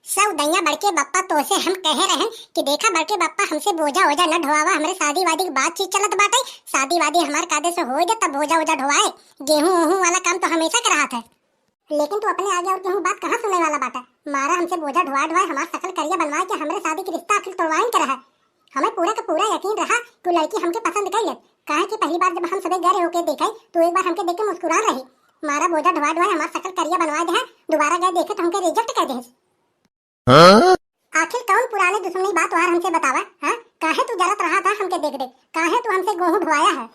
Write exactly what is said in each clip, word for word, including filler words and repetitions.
सौ दैया बड़के बप्पा, तोसे हम कहे रहन कि देखा बड़के बप्पा, हमसे बोझा ओझा न ढोवावा, हमरे शादी वादी के बातचीत चलत बाटे, शादी वादी हमार कायदे से होई दे तब बोझा ओझा ढोवाए, गेहूं ओहूं वाला काम तो हमेशा के रहत है। लेकिन तू अपने आगे और केहू बात कहाँ सुने वाला बाटा? मारा हमसे बोझा ढोवाए ढोवाए हमार शकल करिया बनवाए के हमरे शादी के रिश्ता आखिर तोड़वाइन के रहा। हमें पूरा का पूरा यकीन रहा कि उ लड़की हमके पसंद कर लेत, काहे कि पहली बार जब हम सबे गए होके देखे तो एक बार हमके देख के मुस्कुरा रही। मारा बोझा ढोवाए ढोवाए हमार शकल करिया बनवाए दे, दोबारा गए देखे तो हमके रिजेक्ट कर दे। हाँ? आखिर कौन पुराने दुश्मनी बात तोहार हमसे बतावा, हाँ? काहे तू जलत रहा था हमके देख देख? काहे तू हमसे गेहूं ढोवाया है?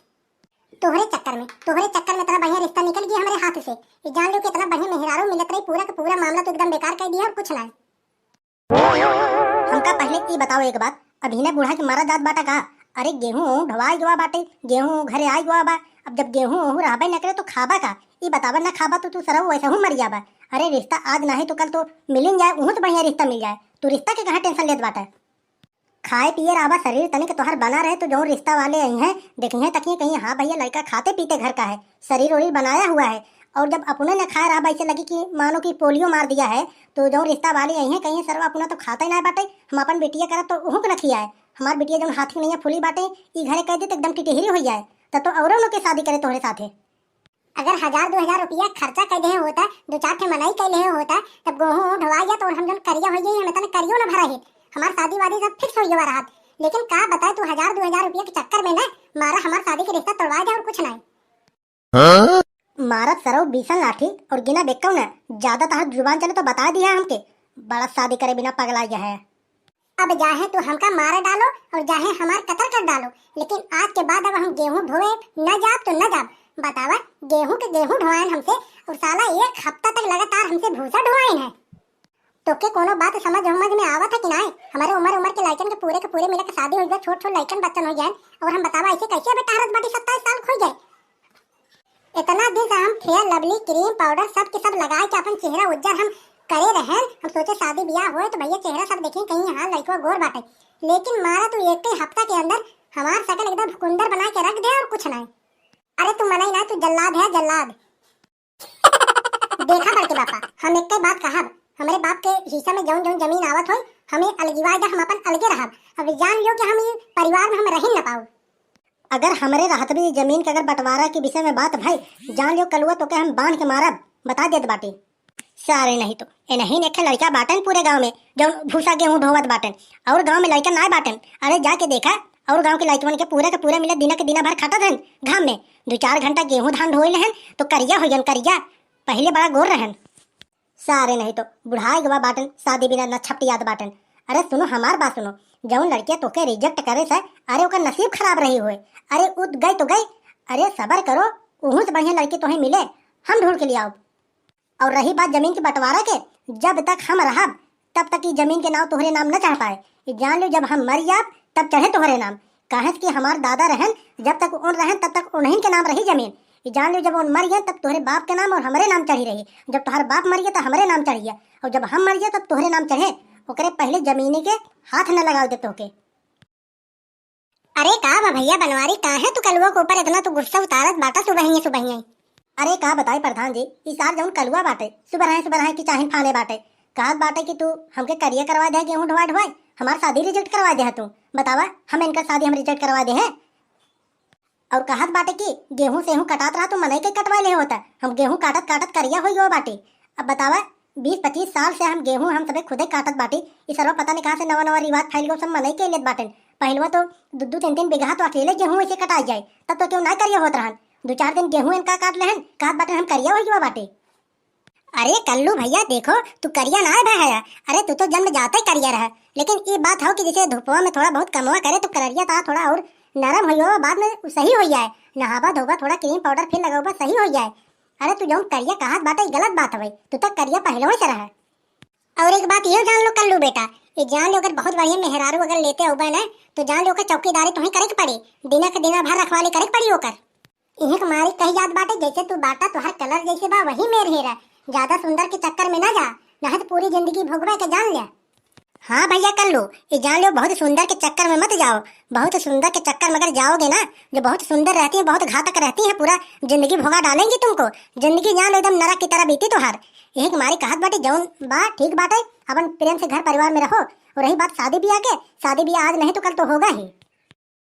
तोहरे चक्कर में, तोहरे चक्कर में इतना बढ़िया रिश्ता निकल गया हमरे हाथ से। ये जान लो कि इतना बढ़िया मेहरारू मिलत रही, पूरा का पूरा मामला तो एकदम बेकार कर दिया और कुछ ना। हमका पहले ई बताओ एक बात, अभी ने बूढ़ा के मारा जात बाटा का? अरे गेहूं ढोवाई गवा बाटे, गेहूं घरे आई गवा बा। अब जब गेहूं ओहू रहबे न करे तो खाबा का? ई बतावा, न खाबा तो तू सरऊ वैसे हूँ मर जाबा। अरे रिश्ता आज नाही तो कल तो मिलिन जाए, उहू तो बढ़िया रिश्ता मिल जाए। तू रिश्ता के कहाँ टेंशन लेत बाटा? खाए पिए रहबा, शरीर तनिक तोहर बना रहे तो जौन रिश्ता वाले आई हैं, देखिए तकिए कहीं, हाँ भैया लड़का खाते पीते घर का है, शरीर उरीर बनाया हुआ है। और जब अपने न खाए रहबा, ऐसे लगी कि मानो कि पोलियो मार दिया है, तो जौन रिश्ता वाले आई हैं कहीं, सरवा अपना तो खाता ही ना बाटे, हम अपन बिटिया करब तो उहुक न खियाए। हमार बिटिया जौन हाथी नैया फूली बाटे, ई घरे कह दे तो एकदम टिटिहरी हो जाए, तब तो औरों लोग के शादी करे तोहरे साथे। अगर हजार दो हजार रुपया खर्चा कर देहे होता, दो चार ठे मनई कर लेहे होता, तब गेहूं ढोवाई जात और हम जौन करिया हो जाई, हम इतना करियो ना भरा है। हमार शादी वादी सब फिक्स हो गया रहत, लेकिन का बताए तू, हजार दो हजार रुपया के चक्कर में ना मारा हमार शादी के रिश्ता तोड़वा दे और कुछ नहीं। हाँ? मारत सरऊ बीसन लाठी और गिना बेक्कौ ना, ज्यादा तहार जुबान चले तो बता दिया हमके, बड़ा शादी करे बिना पगला गया है। अब जाहे तू हमका मार डालो और जाहे हमार कत्ल कर डालो, लेकिन आज के बाद अब हम गेहूं ढोए न जाब तो न जाब। बतावा, गेहूं के गेहूं ढोआइन हमसे, और साला एक हफ्ता तक लगातार हमसे भूसा ढोआइन है। तोके कोनो बात समझ समझ में आवत है कि नाय? हमारे उम्र उम्र के लइकन के पूरे के पूरे मिला के शादी हो जाए, छोट छोट लइकन बच्चन हो जाए, और हम बतावा ऐसे कैसे अबे टहरत बाटी, सत्ताईस साल खो जाए। इतना दिन से हम फेयर लवली क्रीम पाउडर सब के सब लगाए के अपन चेहरा उज्जर हम करे रहन। हम सोचे शादी ब्याह होए तो भैया चेहरा सब देखी कहीं हाँ लइकवा गोर बाटे, लेकिन मारा तू एक ही हफ्ता के अंदर हमार शकल एकदम भुकुंदर बना के रख दे और कुछ नहीं। अरे तू मनई ना, तू जल्लाद है, जल्लाद। देखा बड़के बापा, हम एक बात कहब, हमरे बाप के हिस्सा में जौन जौन जमीन आवत होई, हमें अलगिवा दे, हम अपन अलगे रहब। अब जान लियो कि हम ई परिवार में हम रही न पाऊ। अगर हमरे रहत भी जमीन के अगर बंटवारा के विषय में बात भाई, जान लियो कलुआ तोके हम बांध के मारब, बता देत बाटे। सारे नहीं तो, ए नहीं एक लड़का बाटन पूरे गांव में, जौन भूसा गेहूं ढोवत बाटन, और गांव में लड़का ना बाटन। अरे जाके देखा, और गांव के लड़कवन के पूरा के पूरा मिले दिना के दिना भर खटत हन घाम में, दो चार घंटा गेहूं धान ढोई लेहन तो करिया हो गन, करिया, पहले बड़ा गोर रहन। सारे नहीं तो बुढ़ाई गवा बाटन, शादी बिना न छपटियात बाटन। अरे सुनो हमार बात सुनो, जौन लड़किया तोके रिजेक्ट करे से, अरे ओकर नसीब खराब रही हुए। अरे उद गए तो गए, अरे सबर करो, उहू से बढ़िया लड़की तोहे मिले, हम ढूंढ के ले आओ। और रही बात जमीन के बंटवारा के, जब तक हम रहब तब तक ई जमीन के नाम तोहरे नाम न चढ़ पाए। ई जान लो जब हम मर जाब तब चढ़े तोहरे नाम। काहे से कि हमार दादा रहन, जब तक उन रहन तब तक उन्हीं के नाम रही जमीन। ई जान लो जब उन मर गए तब तोहरे बाप के नाम और हमरे नाम चढ़ी रही। जब तोहर बाप मर गया तो हमरे नाम चढ़ गया, और जब हम मर गए तब तोहरे नाम चढ़े। ओकरे पहले जमीनी के हाथ न लगावे दे तोहके। अरे का बा भैया बनवारी, काहे तू कलुआ के ऊपर इतना तू गुस्सा उतारत बाटा सुबहिये सुबहिये? अरे का बताई प्रधान जी, ई सार जौन कलुआ बाटे, सुबह रहे सुबह रहे की चाहिन फाने बाटे, कहत बाटे कि तू हमके करिया करवा दे, गेहूं ढोवा ढोवाई, हमार शादी रिजेक्ट करवा दे तू। बतावा, हम इनकर शादी हम रिजेक्ट करवा दे हैं? और कहत बाटे कि गेहूं सेहूं कटात रहा तो मनई के कटवा ले होता, हम गेहूं काटत काटत करिया हो गयो बाटे। अब बतावा, बीस पच्चीस साल से हम गेहूं हम सबे खुदे काटत बाटी। ई सरवा पता नहीं कहाँ से नवा नवा रिवाज फैल गयो, सब मनई के लेत बाटन। पहिलवा तो दू दू तीन तीन बीघा तो अकेले गेहूं ऐसे कटाई जाए, तब तो केहू ना करिया होत रहन। दू चार दिन गेहूं इनका काट लेहन, कहत बाटन हम करिया हो गया बाटे। अरे कल्लू भैया देखो, तू करिया ना है भाया, अरे तू तो जन्म जाते ही करिया रहा। लेकिन ई बात हो कि जैसे धूपवा में थोड़ा बहुत कमवा करे तो कलरिया ता थोड़ा और नरम हो गया, बाद में उ सही हो जाए। नहाबा धोबा थोड़ा क्रीम पाउडर फिर लगाबा सही हो जाए। अरे तू जौन करिया कहत बाटे ई गलत बात हवे, तू तो करिया पहले से रहा। और एक बात ये जान लो कल्लू बेटा, ये जान लो अगर बहुत बढ़िया मेहरारू अगर लेते होबे ना, तो जान लो ओकर चौकीदारी तुम्हें करे के पड़ी, दिना के दिना भर रखवाली करे के पड़ी ओकर। इहे के मारी कही जात बाटे, जैसे तू बाटा, तोहर कलर जैसे बा, वही मेर हेरा। ज्यादा सुंदर के चक्कर में ना जा, नहीं तो पूरी जिंदगी भोगबे के जान ले। हाँ भैया कल्लू, ये जान लो बहुत सुंदर के चक्कर में मत जाओ, बहुत सुंदर के चक्कर में अगर जाओगे ना, जो बहुत सुंदर रहती है, बहुत घातक रहती है, पूरा जिंदगी भोगा डालेंगी तुमको। जिंदगी जान लो एकदम नरक की तरह बीती तोहार। यही के मारे कहत बाटी, जौन बा ठीक बाटे, अपन प्रेम से घर परिवार में रहो। और रही बात शादी ब्याह के, शादी ब्याह आज नहीं तो कल तो होगा ही।